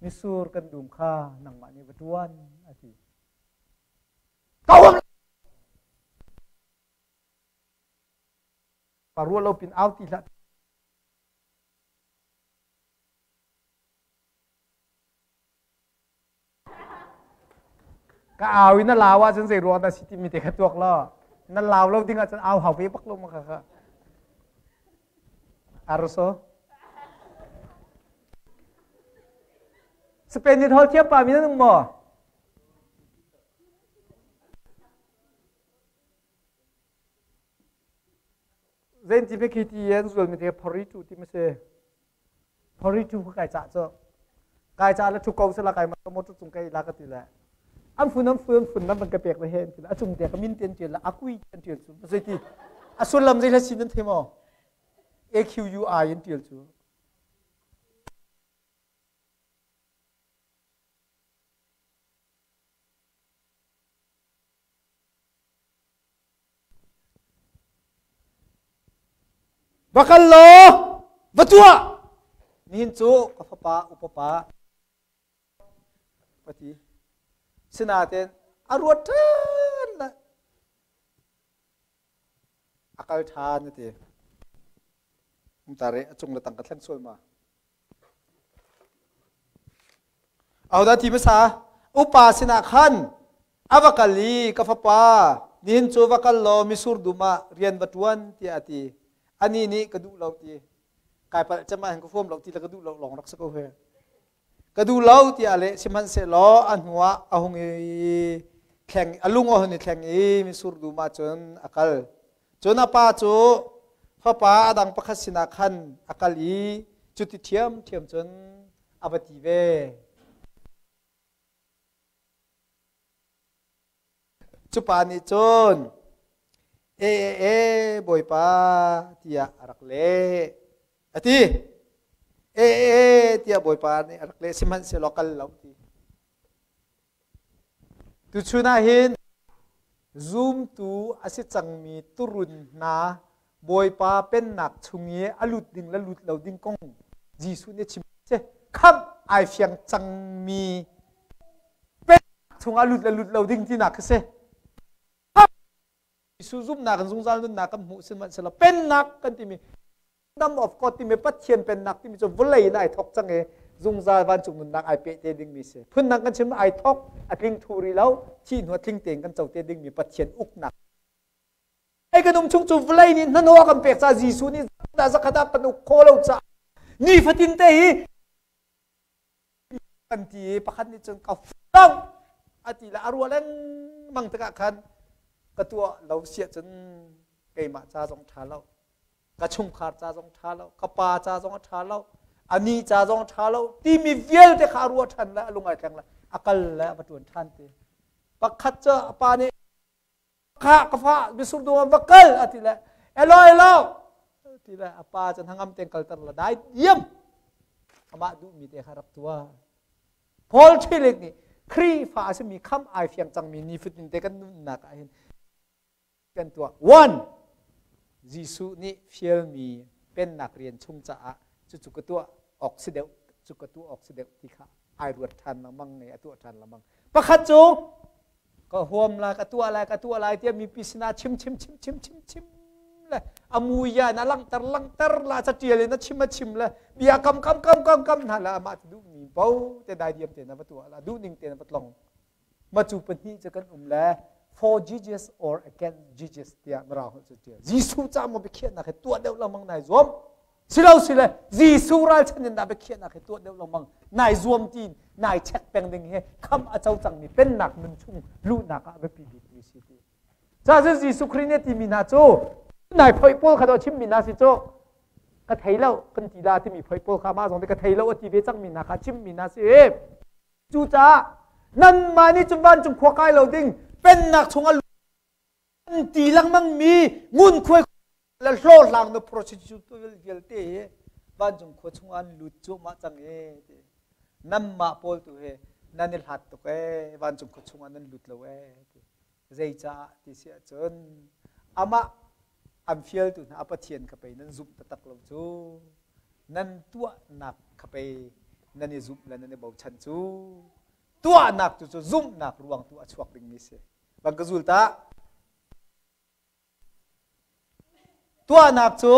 misur kan dum kha nangmah nih va ṭuan a ti. Pa ruah lo pin au ti hlah. Ka au i na lau ahcun zei ruang dah si timi te kha tuak law na lau lo ding ahcun au hau ve bak lo ma kha kha. Aruso. Spain ni thol thiam pa mi nan um maw? Zein ti khi ti an zual mi te phori tu ti ma si. Phori tu ka kai cah cu. Kai cah le thu ko sala kai ma motor cung kai la ka ti le. An fun an fun an fun nan ban ka pek le he an ti le a cung te ka min ten tial le akui an tial cu. Zei ti a sullam zei la sin an thei maw? AQUI an tial cu. Va kal law va tuah. Nihin cu ka fapa upapa pati sinain a ruat ṭhan le a kal ṭhan a ti. Tare a cung le tang ka thleng sual ma. Ahodah ti hmasa? Upa sinah khan a va kal i ka fapa nihin cu va kal law misur dum ah rian va ṭuan tiah a ti. Anih nih ka duh lo ti. Kai palh cem ah hin ka huam lo ti le ka duh lo lawng rak si ko he. Ka duh lo tiah leh sihmanhsehlaw a hnuah a hung i thleng a lung a hun i thleng i misur dum ah cun a kal. Cun a pa cu fapa a dang pakhat sinah khan a kal i cuti ṭhiamṭhiam cun a va ti ve. Cu pa nih cun, E, e, e, Bawipa, tiah a rak leh. A ti. E, e, e, tiah Bawipa nih a rak leh. Sihmanhsehlaw kal lo ti. Tuchun ah hin zumtu a si cangmi turun hna Bawipa pennak chung i a lut ding le lut lo ding kong Jesuh nih a chim. Khamh ai fiang cangmi pennak chung ah lut le lut lo ding tinak khi si. Jesuh zumhnak in zungzal nunnak kan hmuh sihmanhsehlaw pennak kan timi Kingdom of God timi Pathian pennak timi cu vawlei in ai thok cang i zungzal vancung nunnak ai peh te dingmi si. Phundang kan chim ai thok a tling thu rih lo, thih hnu a tling tein kan co te dingmi Pathian uknak. Ai kan um chung cu vawlei nih hnahnawh a kan pek caah Jesuh nih dah zakhat ah kan uk khawh lo caah nifatin te hi kan ti i pakhat nih cun ka lo a ti le a ruah lengmang tikah khan ka tuah lo siah cun keimah ca zong ṭha lo ka chungkhar ca zong ṭha lo ka pa ca zong a ṭha lo ani ca zong a ṭha lo timi vialte kha a ruah ṭhan le a lung ai thleng le a kal le a va ṭuan ṭhan ti pakhat cu a pa nih kha ka fa misur dum va kal a ti le elo elo ti le a pa cu hnangam ten kalter la dai diam amah duhmi te kha rak tuah Paul Tillich nih Khrihfa a simi kham ai fiang cangmi nifatin te kan nunnak ah hin kan tuah one Jesuh nih fialmi pennak rian chung caah cucu ka tuah awk si deuh cu ka tuah awk si deuh ti kha ai ruat ṭhan lengmang nge a tuah ṭhan lengmang pakhat cu ka huam lai ka tuah lai ka tuah lai tiah mipi sinah chim chim chim chim chim chim le a muya na langhter langhter la catial in a chim a chim le bia kam kam kam kam kam hna la amah ti duh mi bo te dai diam te na va tuah la duh ning te na va tlong ma cu pahnih cu kan um le for Jesus or against Jesus tiah mirang holh cu tial Jesuh ca maw biakhiahnak he tuah deuh lengmang nai zuam silo sile Jesuh ralchan in dah biakhiahnak he tuah deuh lengmang nai zuam ti nai check peng ding he kham a co cangmi pennak nun chung luhnak ah biapi bik mi si ti ca cu Jesuh Khrih nih timi hna cu nai phoi pawl kha do chimmi hna si cu ka thei lo kan ti la timi phoi pawl kha mah zong te ka thei lo a ti ve cangmi hna kha chimmi hna si cucaah nanmah nih cun vancung khua kai lo ding pennak chung a ti lengmang mi ngunkhuai le hlawhhlang nu prostitute vialte hi vancung khua chung an lut cuahmah cang e ti nanmah pawl tu hi nan i hlat tuk e vancung khua chung ah nan lut lo e ti. Zeicah ti si ahcun amah an fialtu hna a Pathian kha pei nan zumh taktak lo cu, nan tuahnak kha pei nan i zumh le nan i bochan cu. Tuahnak tu cu zumhnak ruang tu a chuak dingmi si. Bang ka zul ta. Tuahnak cu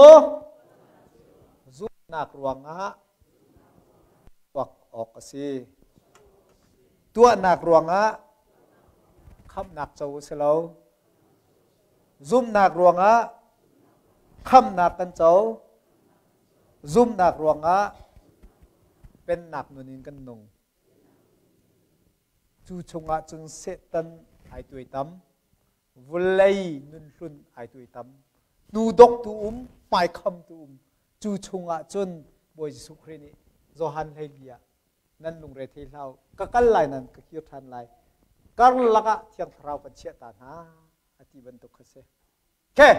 zumhnak ruangah tuak awk a si. Tuahnak ruangah khamhnak co a si lo. Zumhnak ruangah khamhnak kan co. Zumhnak ruangah pennak nun in kan nung. Cu chungah cun Satan ai tuaitam. Vulei nunhlun ai tuaitam. Hnudok tu um, hmaikham tu um. Cu chungah cun Bawi Jesuh Khrih nih Johan 14 ah nan lungre thei hlah u, ka kal lai nan ka kir ṭhan lai. Karlak ah Thiang Thlarau kan chiah ta hna a ti bantuk kha si. Okay,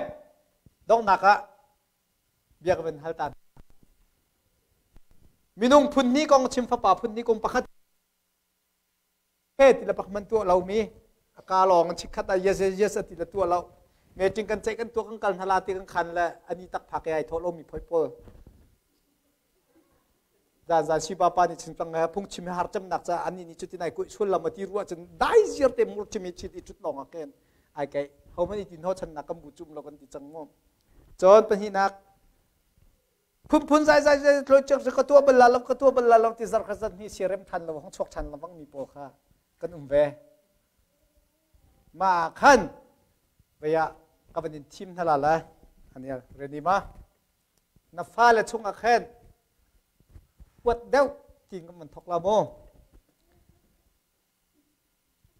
donghnak ah bia ka van hal ta. Minung phun hnih kong chim fapa phun hnih kong pakhat he ti le pak man tuah lomi a ka lawng chikkhat ah yes yes yes ti le tuah lo meeting kan ceih kan tuah kan kal hna la ti kan khan le ani tak phak ai thawh lomi phoi pawl zan zan si pa pa nih chin tang phung chim har cem nak cha ani ni chutin ai kuih sul lam ti ruah cun dai ziar te mur chimi chi ti chut lawng a ken ai kai ho mani tin ho chan nak kan bu chum lo kan ti chang mo chon pahnihnak Phunphun zai zai zai tloi cek ka tuah bal la lo ka tuah bal la lo ti zarh khat zat hnih siarem than lo hong chuak than lengmang mi pawl kha kan um ve. Ma khan vaya ka van in thim hna la la anial ready ma na fale chung ah khan huat deuh ti kan man thok la mu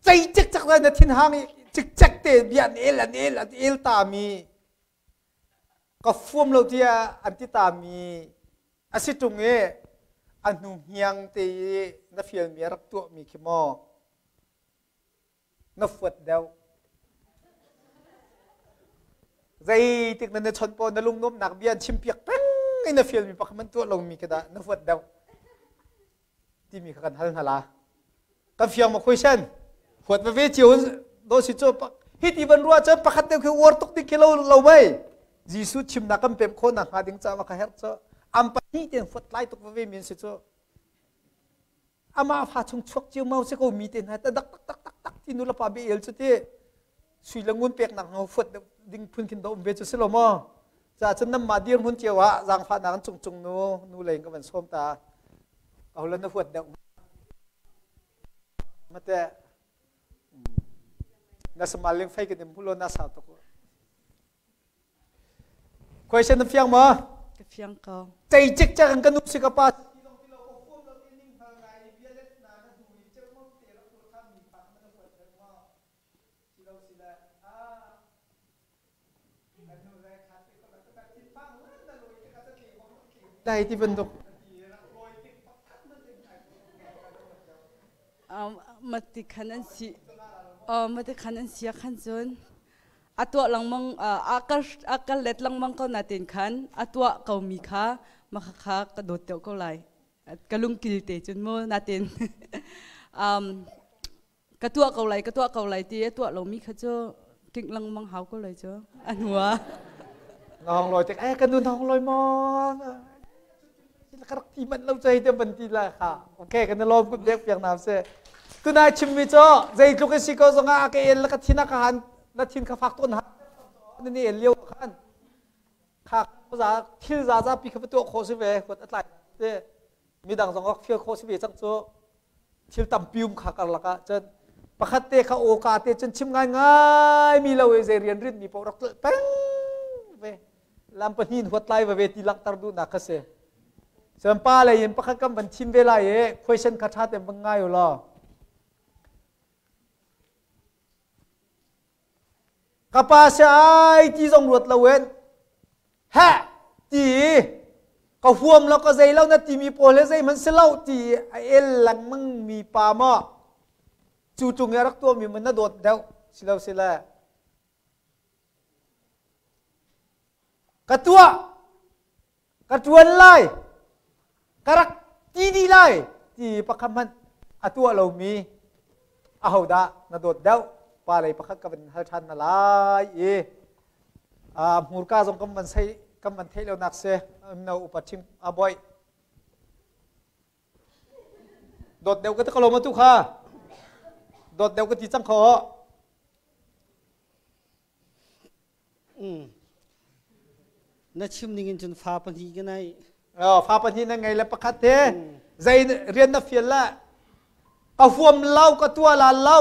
cei cikcek lai na thin hang i cikcek te bia an el an el an el ta mi ka fuam lo tiah an ti ta mi a si ṭung i a hnu hniang te i na fial mi a rak tuah mi khi maw na fuat deuh zeitik na na chon paw na lungnuamnak bia an chimpiak peng i na fialmi pakhat man tuah lomi khi dah na fuat deuh timi kha kan hal hna la kan fiang ma question huat va ve cio do si chu hi ti van ruah cun pakhat deuh khi uar tuk ding khi lo lo mei Jesuh chimnak kan pem khawh nak hnga ding ca ma kha herh cu am pahnih ten fuat lai tuk va ve min si cu amah fa chung chuak cio mau si ko mi te hna ta dak tak tak tak tak ti nu le pa be el cu ti sui le ngun pek nak ngo fuat ding phun khin do um ve cu si lo maw ca cun nam ma dir mun cio ah zaangfah nak an cung cung nu nu lei ka van som ta aholan na huat deuh mate na samal ling fai kan im hulo na sa tuk Question na fiang maw? Ka fiang ko. Cei cik cak in ka nu si ka pa Dai ti bantuk. Mati khan an si mati khan an sia khan cun a tuah lengmang a kal let lengmang ko natin khan a tuah ko mi kha mah kha ka dawt deuh ko lai ka lungkil te cun mu natin ka tuah ko lai ka tuah ko lai ti a tuah lomi kha cu kingh lengmang hau ko lai cu a hnua Nong loi tek eh ka nu nong loi maw ka rak ti manh lo chei te ban ti la kha okay kan lom kun dek piak nam se tunai chimmi cu zeitluk in si ko zongah a ka el la ka thin a ka han na thin kha fak ton ha ni el lio khan kha za thil za za pi kha tuah khawh si ve huat a tlai te midang zong feel khawh si ve cang cu thil tampi um kha karlak ah cun pakhat te kha awka te cun chim ngai ngai mi lo i zei rian rit mi paoh rak tlolh peng ve lam pahnih huat lai va ve ti langhter duhnak kha si cun pa lei in pakhat kan van thim ve lai i question kha ṭha tein van ngai u law Ka pa si ai ti zong ruat loin heh ti i ka huam lo ka zei lo na timi pawl he zeihmanh si lo ti i a el lengmang mi pa maw cu ṭung i a rak tuahmi maw na dawt deuh si lo si le ka tuah ka ṭuan lai ka rak ti dih lai ti pakhat hmanh a tuah lomi ahodah na dawt deuh? Upa lei pakhat ka van hal ṭhan na lai i hmurka zong kan van sei kan van theih lo nak si no upa thim a boy dawt deuh ka ta lo ma tu kha dawt deuh ka ti cang kho. Na chim ning in cun fa pahnih ka nei. Fa pahnih na ngei le pakhat te zei rian na fial la ka huam lo ka tua la lo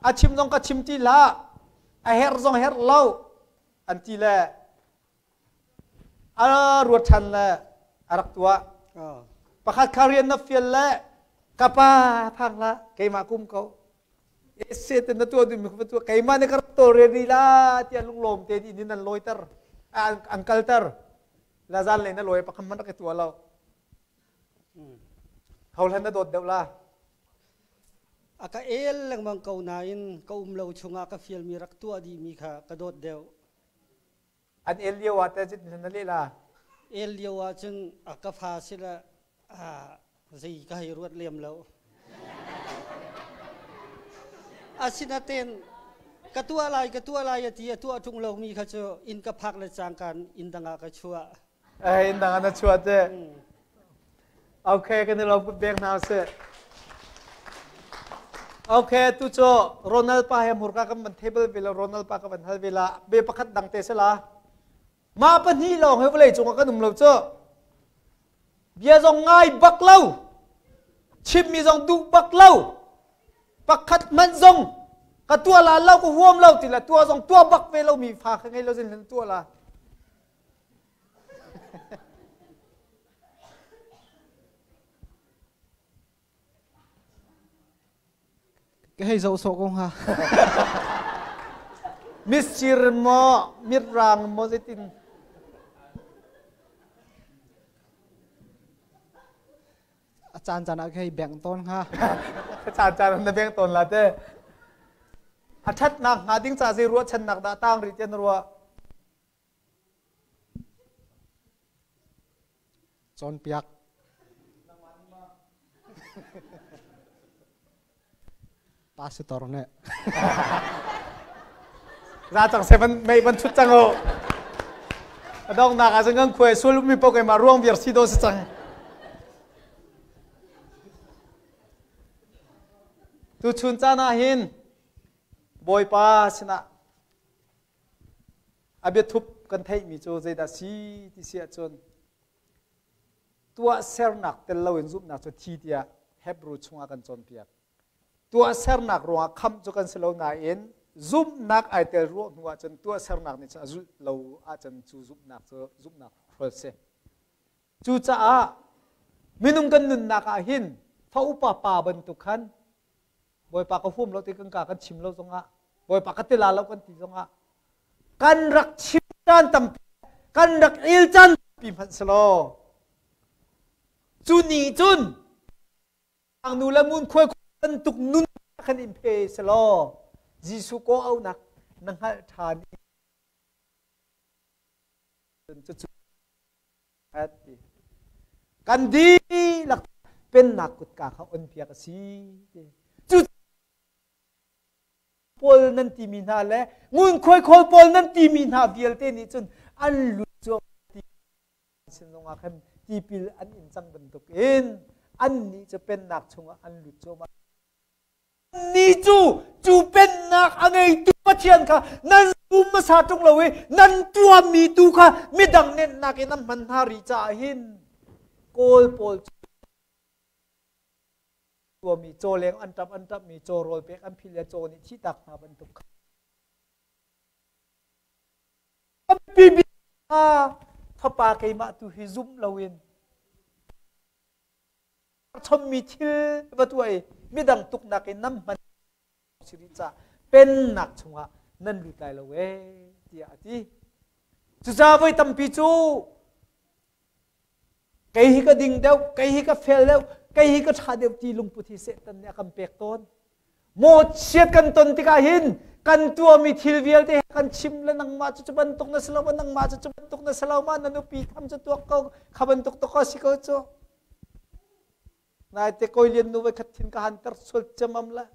a chim zong ka chim ti hlah a herh zong herh lo an ti le a ruat ṭhan le a rak tuah. Pakhat kha rian na fial le ka pa phang hlah keimah kum ko se te na tuah duhmi kha tuah keimah nih ka rak tawlrel rih la tiah lunglawm te nih nan lawiter an kalter la zan lei na lawi pakhat hmanh rak i tuah lo hohlan na dawt deuh la. A ka el lengmang ko nain ka um lo chungah ka fialmi rak tuah dihmi kha ka dawt deuh. An el lio ah te zeitin na leh la? El lio ah cun a ka fa si le zei ka hei ruat lem lo. Asinain ka tuah lai ka tuah lai a ti a tuah ṭung lomi kha cu inn ka phak le cangkan inn dang ah ka chuah. Eh, inn dang ah na chuah te. Okay, kan i lawm kut bek hna usih. Okay, tu cu Ronald pa he murka kan van table ve la Ronald pa ka van hal ve la be pakhat dang te se la. Ma pahnih lawng he vawlei cungah kan um lo cu. Bia zong ngai bak lo. Chimmi zong duh bak lo. Pakhat hmanh zong ka tua la lo ka huam lo ti la tua zong tua bak ve lo mi fa kha ngei lo zin tua la. Ka hei zoh sawh ko hnga. Misir maw mirang maw zeitin? A caan caan ah ka hei bengh tawn hnga. A caan caan na bengh tawn la te. A ṭhatnak hnga ding ca zei ruahchannak dah tang rih tiah na ruah? Cawnpiak. Pastor nih. Za cang se van mei van chut cang o. Adong nak ah ngang khuai sul mi pok ma ruang viar si do si cang. Tu chun caan ah hin Bawipa sinah A biathup kan theihmi cu zeidah si ti si ahcun tuahsernak tel loin zumhnak cu thi tiah Hebrew chungah kan cawnpiak. Tuahsernak ruangah khamh cu kan si lo nain zumhnak ai tel ruah hnu ahcun tuahsernak nih cun a zulh lo ahcun cu zumhnak cu zumhnak hrual si. Cucaah minung kan nunnak ah hin fa upa pa bantuk khan Bawipa ka huam lo ti kan ka kan chim lo zongah Bawipa ka tila lo kan ti zongah kan rak chim caan tampi kan rak il caan tampi hmanh selaw cu ni cun nu le mun khuai bantuk nun khan in phe selaw Jesuh ko aunak na hngalh ṭhan cucu Kan dihlak pennak kutka kha onpiak a si. Cu pawl nan timi hna le ngunkhuai khawl pawl nan timi hna vialte nih cun an lut cu sin zongah khan tipil an in cang bantuk in annih cu pennak chungah an lut cuahmah. Ni cu cu pennak a ngeitu Pathian kha nan zum hmasa ṭung lo i nan tuahmi tu kha midang nennak in an hman hna rih caah hin Kawl pawl cu tuahmi cawleng an ṭap an ṭapmi caw rawl pek an phil le caw nih thihtak hna bantuk kha tampi bik fapa keimah tu hi zum loin chommi thil va tuah i midang tuknak in nan hman si rih ca pennak chungah nan lut lai lo ee tiah a ti. Cucaah voi tampi cu kei hi ka ding deuh, kei hi ka fel deuh, kei hi ka ṭha deuh ti lungput hi Satan nih a kan pek tawn. Mawchiat kan ton tikah hin kan tuahmi thil vialte kan chim le nangmah cu cu bantuk na si lo ma nangmah cu cu bantuk na si lo ma na nupi tham cu tuak ko kha bantuk tuk si ko cu. Naite kawi lian nu voi khat thin ka han ter sual cemam la.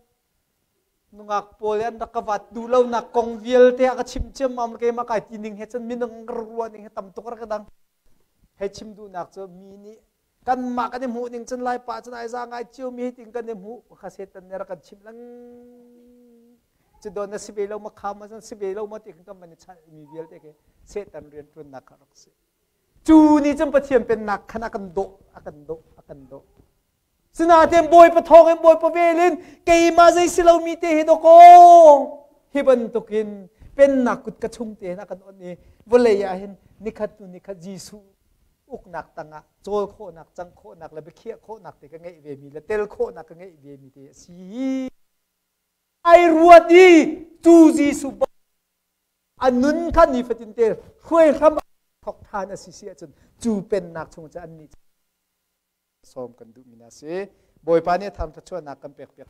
Nungak pawl an rak ka vat duh lo nak kong vialte a ka chimh ciammam. Keimah kai ti ning he cun minung ruah ning he tam tuk rak ka dang. Hei chim duhnak cu, mi nih kanmah kan i hmuh ning cun lai pa cun ai za ngai cio mi ting kan i hmuh kha Satan nih rak kan chimh lang cu don na si ve lo ma, kha ma si ve lo ma ti kan man i chalh mi vialte ke Satan rian tuannak kha rak si. Cu nih cun Pathian pennak khan a kan dawh, a kan dawh, a kan dawh. Sinain Bawipa thawng in, Bawipa vel in, keimah zei si lomi te hi dawkaw hi bantukin pennak kut ka chung te hin a kan on i vawlei ah hin nikhat hnu nikhat Jesuh uknak tangah cawl khawhnak, cang khawhnak le biakhiah khawhnak te ka ngeih ve mi le tel khawhnak ka ngeih ve mi te a si. Ai ruat i cu Jesuh a nun kha nifatin te hruai hram thok than a si si ahcun cu pennak chung cu an nih sawm kan duhmi na si. Bawipa nih tham thluachuahnak kan pek piak.